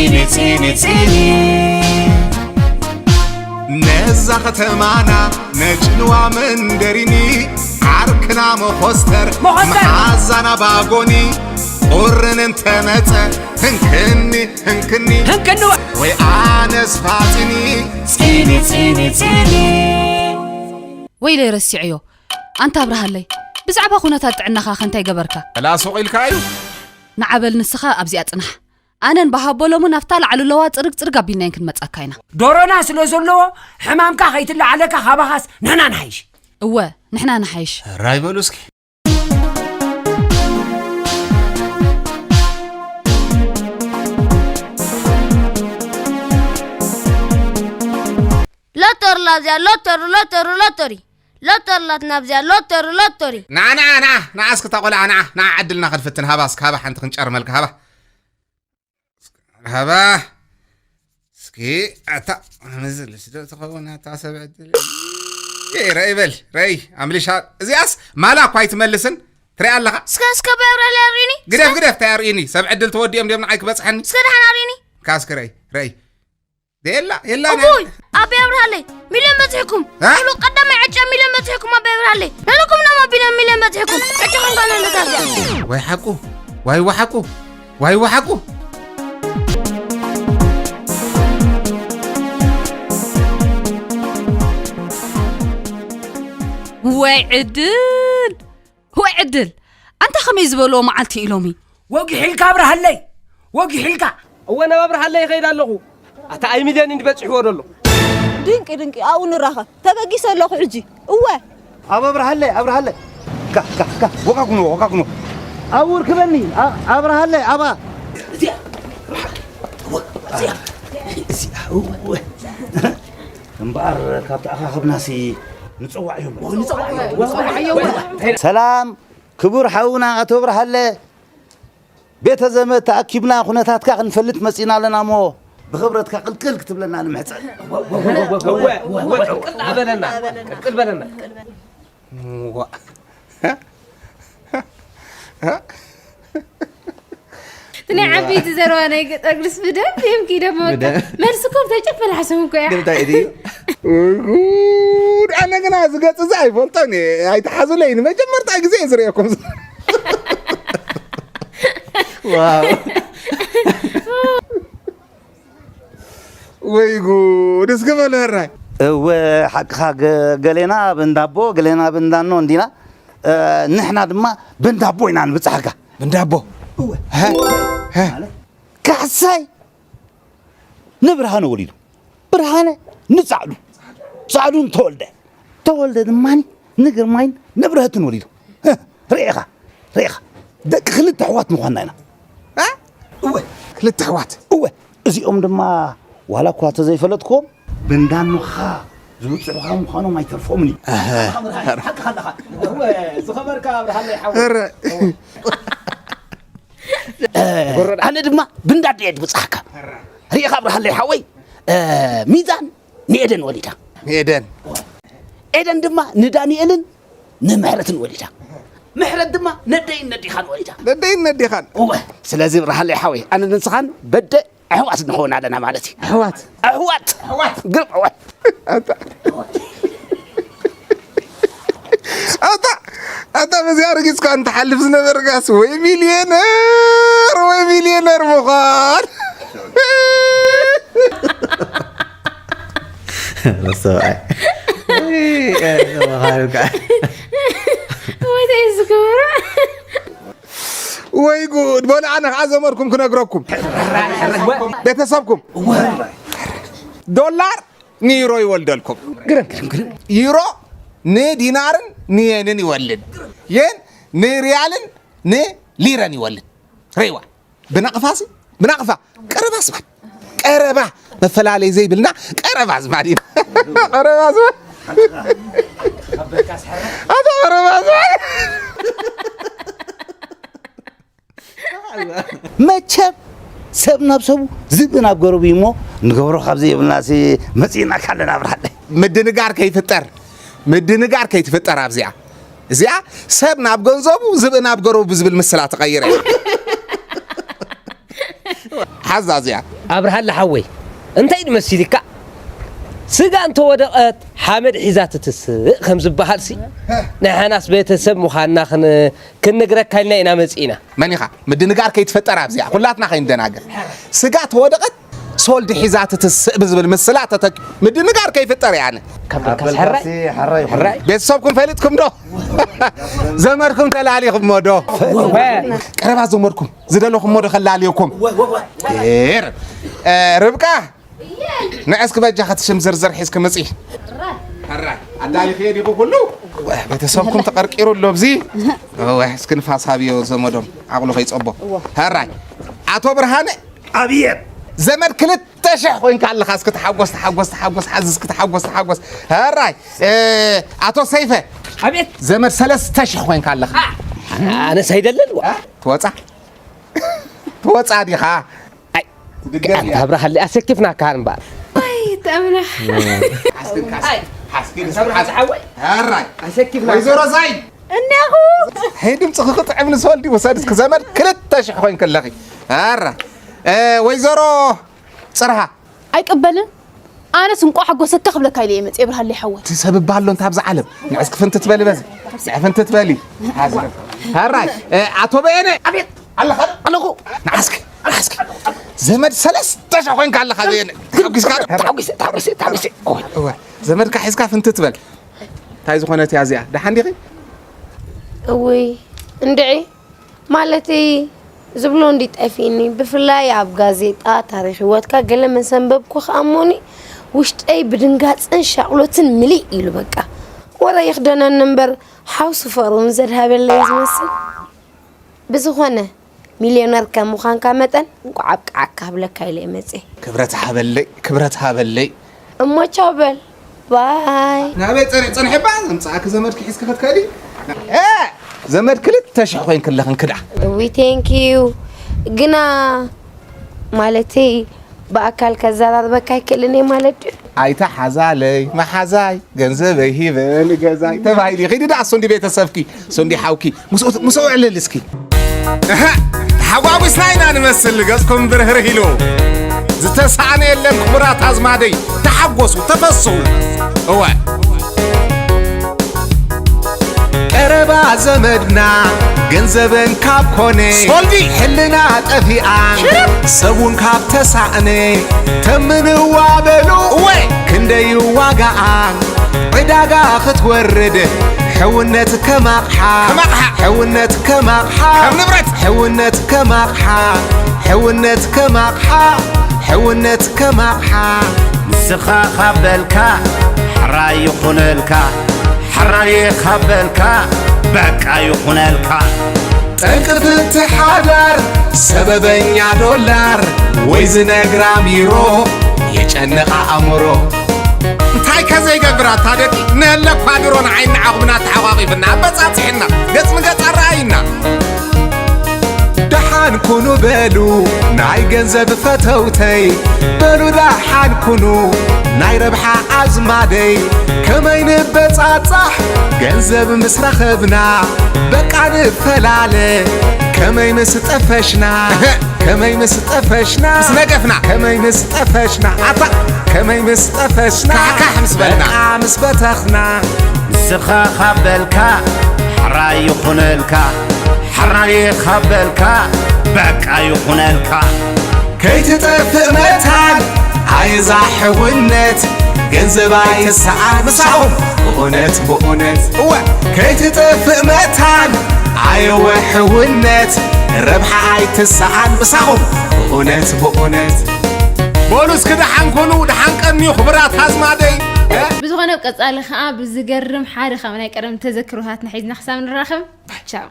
ፂኒ ፂኒ ፂኒ ነዛ ከተማና ነጭንዋ መንደሪኒ ዓርክና መኾስተር መሓዛና ባጎኒ ቁርን እንተመፀ ህንክኒ ህንክኒ ህንክኒ ወይ ኣነስ ፋፂኒ ፂኒ ፂኒ ፂኒ ወይለይ ረሲዐዮ ኣንታ ኣብርሃለይ ብዛዕባ ኩነታት ጥዕናኻ ከ እንታይ ገበርካ? ላስ ወቒልካ እዩ። ንዓ በል ንስኻ ኣብዚኣ ጽናሕ ኣነን በሃቦ ሎሚ ናብታ ላዕልለዋ ጽርግ ጽርግ ኣቢልናየን ክንመጻካ ኢና። ዶሮና ስለ ዘለዎ ሕማምካ ከይትለዓለካ ካባኻስ ንሕና ንሓይሽ። እወ ንሕና ንሓይሽ። ራይ በሉ እስኪ። ሎተሪ ላብዚኣ ሎተሪ ሎተሪ ሎተሪ ሎተሪ ላትና ኣብዚኣ ሎተሪ ሎተሪ። ንዓ ንዓ ንዓ ንዓ እስኪ እታ ቆልዓ ንዓ ንዓ ዕድልና ክንፍትን ሃባ እስኪ ሃባ ሓንቲ ክንጨርመልካ ሃባ ሃባ እስኪ ኣታ ምዝልሽ ዶ ትኸውን ኣታ ሰብ ዕድል ረይ በል ረይ ኣምሊሻ እዚኣስ ማላ እኳ ኣይትመልስን ትሪኣ ኣለኻ እስከ እስከ በብረለ ኣርኢኒ ግደፍ ግደፍ ታይ ኣርኢኒ ሰብ ዕድል ተወዲኦም ድዮም ንዓይ ክበፅሐኒ እስከ ደሓን ኣርኢኒ ካስኪ ረይ ረይ የላ የላ እቡይ ኣበይ ኣብርሃለይ ሚልዮን በፅሕኩም እ? ሙሉ ቀዳማይ ዕጫ ሚልዮን በፅሕኩም ኣበይ ኣብርሃለይ ነለኩም ናብ ኣቢና ሚልዮን በፅሕኩም ዕጫኹም ጓና ኣለታ እዚኣ ወይ ሓቁ ዋይ ወሓቁ ዋይ ወሓቁ ወይ ዕድል ወይ ዕድል ኣንታ ከመይ ዝበልዎ መዓልቲ እዩ ሎሚ ወጊሒልካ ኣብርሃለይ ወጊሒልካ እወ ናብ ኣብርሃለይ ይኸይድ ኣለኹ ኣታ ኣይ ሚልዮን እንዲ በፂሕዎ ደሎ ድንቂ ድንቂ ኣብኡ ንራኸብ ተበጊሰ ኣለኹ ሕጂ እወ ኣብ ኣብርሃለይ ኣብርሃለይ ካ ካ ካ ወቃኩሞ ወቃኩሞ ኣብኡ ርክበኒ ኣብርሃለይ ኣባ እምበኣር ካብ ተኣኻኸብናሲ ንፅዋዕ እዮም ሰላም ክቡር ሓውና ኣቶ ብርሃለ ቤተ ዘመድ ተኣኪብና ኩነታትካ ክንፈልጥ መፂና ኣለና እሞ ብኽብረትካ ቅልቅል ክትብለና ንምሕፀን ቅልቅል በለና ቅልቅል በለና እቲ ናይ ዓበይቲ ዘረባ ናይ ገጠር ግርስ ብደንብ እዮም ክኢዶሞ በቃ። ብደንብ። መልስኩም ተጨፈል ሓሰቡ እኮ እያ። ግን እንታይ እዩ ድዩ? ጉድ ኣነ ግና እዚ ገፅ እዚ ኣይፈልጦን እየ ኣይትሓዙለይ ንመጀመርታ ግዜ እየ ዝርእየኩም ዋው ወይ ጉድ እስኪ በሉ ሕራይ እወ ሓቅኻ ገ- ገሌና ብንዳቦ ገሌና ብንዳኖ እንዲና እ፣ ንሕና ድማ ብንዳቦ ኢና ንብፅሓካ ብንዳቦ ካሕሳይ ንብርሃነ ወሊዱ ብርሃነ ንፃዕዱ ፃዕዱ ንተወልደ ተወልደ ድማ ንግርማይን ንብረህትን ወሊዱ ርኢኻ ርኢኻ ደቂ ክልተ ኣሕዋት ምዃንና ኢና እወ ክልተ ኣሕዋት እወ እዚኦም ድማ ዋላ እኳ ተዘይፈለጥክዎም ብንዳኖኻ ዝውፅዑኻ ምዃኖም ኣይተርፎምን እዩ ሓቅኻ ኣለኻ ዝኸበርካ ኣብርሃለይ ሓወይ ኣነ ድማ ብንዳድ እየ ድብፅሓካ ርኢኻ ኣብርሃለይ ሓወይ ሚዛን ንኤደን ወሊዳ ንኤደን ኤደን ድማ ንዳንኤልን ንምሕረትን ወሊዳ ምሕረት ድማ ነደይን ነዲኻን ወሊዳ ነደይን ነዲኻን እወ ስለዚ ኣብርሃለይ ሓወይ ኣነ ንስኻን በደ ኣሕዋት ንኸውን ኣለና ማለት እዩ ኣሕዋት ኣሕዋት ኣሕዋት ግርም ኣሕዋት ኣታ ኣታ በዚኣ ረጊፅካ እንትሓልፍ ዝነበርካስ ወይ ሚልዮነር ወይ ሚልዮነር ምዃን ሰብኣይ ወይተይ ዝገብሮ ወይ ጉድ በሉ ኣነ ከዓ ዘመድኩም ክነግረኩም ቤተሰብኩም ዶላር ንዩሮ ይወልደልኩም ዩሮ ንዲናርን ንየንን ይወልድ የን ንሪያልን ንሊረን ይወልድ ሪዋ ብናቕፋ ሲ ብናቕፋ ቀረባ ስባት ቀረባ መፈላለይ ዘይብልና ቀረባ ኣዝማድ ኢና ቀረባ ኣዝማድ ኣቶ ቀረባ ኣዝማድ መቸም ሰብ ናብ ሰቡ ዝብኢ ናብ ገረቡ እዩ እሞ ንገብሮ ካብ ዘይብልና መፂእናካ ኣለና ኣብርሃለይ ምድንጋር ከይፍጠር ምድንጋር ከይትፍጠር ኣብዚኣ እዚኣ ሰብ ናብ ገንዘቡ ዝብኢ ናብ ገረቡ ብዝብል ምስላ ተቐይረ እያ ሓዛ እዚኣ። ኣብርሃለ ሓወይ፣ እንታይ ድመሲልካ? ስጋ እንተወደቐት ሓመድ ሒዛ ትትስእ ከም ዝበሃል ሲ፣ ንሕናስ ቤተሰብ ምዃንና ክን- ክንነግረካ ኢልና ኢና መጺእና። መን ኢኻ? ምድንጋር ከይትፈጠር ኣብዚኣ ኩላትና ከይንደናገር። ስጋ ተወደቐት ሶልዲ ሒዛ ትትስእ ብዝብል ምስላ ተተኪ ምድንጋር ከይፍጠር እየ ኣነ። ካብ በልካስ ኣበልካሲ ሕራይ። ሕራይ ይኹን። ሕራይ። ቤተሰብኩም ፈሊጥኩም ዶ? ዘመድኩም ተላሊኹሞ ዶ? ቀረባ ዘመድኩም ዝደለኹሞ ዶ ከላልየኩም? ኤር፣ እ፣ ርብቃ ንዕስኪ በጃ ክትሽም ዝርዝር ሒዝኪ ምጺ። ሕራይ ኣዳሊኽዮ ዲኹ ኩሉ? ወ፣ ቤተሰብኩም ተቐርቂሩ ኣሎ ኣብዚ። ወ፣ እስኪ ንፋስ ሃብዮ ዘመዶም ዓቕሉ ከይጸቦ። ሕራይ ኣቶ ብርሃነ ኣብየት ዘመድ ክልተ ሽሕ ኮይንካ ኣለኻ። እስኪ ተሓጎስ፣ ተሓጎስ፣ ተሓጎስ፣ ሓዚ እስኪ ተሓጎስ፣ ተሓጎስ። ሕራይ፣ እ፣ ኣቶ ሰይፈ ኣብየት። ዘመድ ሰለስተ ሽሕ ኮይንካ ኣለኻ። ኣነስ ኣይደለን። ዋ። እ? ትወጻ? ትወጻ ዲኻ? ኣይ፣ ትድገም ኣንታ እያ። ኣብርሃለይ ኣሰኪፍናካ እምበኣር። ኣይ ተምና ሓስኪን ካስ-፣ ሓስኪን ኣንታ ኣብርሃ ዝሓወይ። ሕራይ። ኣሰኪፍናካ። ወይዘሮ ዛይድ። እኒኹ ሄይ ድምፅኺ ክጥዕም ንዝበል ድዩ? ውሰድ እስኪ ዘመድ ክልተ ሽሕ ኮይንኪ ኣለኺ። ሕራይ። እ፣ ወይዘሮ ፅርሃ። ኣይቅበልን። ኣነስ እንቋዕ ሓጎሰካ ክብለካ ኢለ እየ መፅየ ብርሃለይ ሓወይ። እቲ ሰብ እባ ኣሎ እንታ ኣብዚ ዓለም። ንዕስኪ ፍንትት በሊ በዚ። ንዕ ፍንትት በሊ። ሕራይ። እ፣ ኣቶ በየነ። ኣቤት። ኣለኻ ዶ? ኣለኹ። ንዓስኪ። ንዓስኪ። ዘመድ ሰለስተ ሽሕ ኮይንካ ኣለኻ በየነ። ተሓጒስካ ዶ? ተሓጒሰ፣ ተሓጒሰ፣ ተሓጒሰ። እወ። ዘመድካ ሒዝካ ፍንትት በል። እንታይ ዝኾነት እያ እዚኣ? ደሓን ዲኺ? እውይ እንድዒ ማለተይ ዝብሎ እንዲ ጠፊእኒ፣ ብፍላይ ኣብ ጋዜጣ ታሪኽ ህይወትካ ገለ ምስ ኣንበብኩ ከኣ እሞኒ ውሽጠይ ብድንጋጸን ሻቕሎትን ምልእ ኢሉ በቃ። ወረ ይኽደነኒ እምበር ሓውሲ ፍቕሪ እውን ዘድሃበለይ እዩ ዝመስል። ብዝኾነ ሚልዮነር ከም ምዃንካ መጠን እንቋዕ ኣብቅዓካ ክብለካ ኢለ እየ መጽየ። ክብረት ሃበለይ ክብረት ሃበለይ። እሞ ቻው በል ባይ። ናበይ ጸኒሕ ጸንሕ እባ ዘምጽኣኪ ዘመድኪ ሒዝኪ ክትከዲ። እ ዘመድ ክልተ ሽሕ ኮይንኪ ኣለኺ እንክድኣ። እውይ thank you ግና ማለተይ ብኣካል ከዘራርበካ ኣይክእልን እየ ማለት ድዩ? ኣይታ ሓዛለይ መሓዛይ ገንዘበይ ሂበ ንገዛይ ተባሂሉ እዩ። ኺዲ ደኣ እሱ እንዲ ቤተሰብኪ እሱ እንዲ ሓውኪ ምስኡ ምስኡ ዕልል እስኪ። እህ፣ ተሓጓጒስና ኢና ንመስል ገጽኩም ብርህርህ ኢሉ። ዝተሳእነ የለን ክቡራት ኣዝማደይ ተሓጎሱ ተፈስሑ። እወ። ቀረባ ዘመድና ገንዘበን ካብ ኮነ ሶልዲ ሕልና ጠፊኣን ሽርብ! ሰውን ካብ ተሳእነ ተምንዋ በሉ እወ! ክንደይ ዋጋኣ ዕዳጋ ክትወርድ ሕውነት ከማቕሓ ከማቕሓ! ሕውነት ከማቕሓ ከም ንብረት! ሕውነት ከማቕሓ ሕውነት ከማቕሓ ሕውነት ከማቕሓ ንስኻ ካብ በልካ ሕራይ ይኹነልካ ሕራይ ካብ በልካ በቃ ይኹነልካ። ጠንቂ ፍትሕ ሓዳር ሰበበኛ ዶላር ወይ ዝነግራ ሚሮ የጨንቓ ኣእምሮ። እንታይ ከ ዘይገብር ኣታ ደቂ ነለ እኳ ድሮ ንዓይ ንዓኹም እናተሓቋቒፍና ኣበጻጺሕና ገጽ ንገጽ ኣረኣይና። ደሓን ኩኑ በሉ ናይ ገንዘብ ፈተውተይ በሉ ደሓን ኩኑ ናይ ረብሓ ኣዝማደይ ከመይ ንበጻጻሕ ገንዘብ ምስ ረኸብና በቃ ንፈላለ ከመይ ምስ ጠፈሽና ከመይ ምስ ጠፈሽና ምስ ነገፍና ከመይ ምስ ጠፈሽና ኣታ ከመይ ምስ ጠፈሽና ካሕካሕ ምስ በልና በቃ ምስ በተኽና ንስኻ ካብ በልካ ሕራይ ይኹነልካ ሕራይ ካብ በልካ በቃ ይኹነልካ ከይትጠፍእ መታን ኣይዛ ሕውነት ገንዘብ ኣይትሰኣን ምሳኹም ብእውነት ብእውነት እወ ከይትጠፍእ መታን ኣየወ ሕውነት ረብሓ ኣይትሰኣን ምሳኹም ብእውነት ብእውነት በሉ እስኪ ደሓን ኩኑ ደሓን ቀንዩ ክቡራት ኣዝማደይ ብዝኾነ ኣብ ቀጻሊ ኸዓ ብዝገርም ሓደ ካብ ናይ ቀደም ተዘክሮታትና ሒዝና ክሳብ ንራኸብ ቻው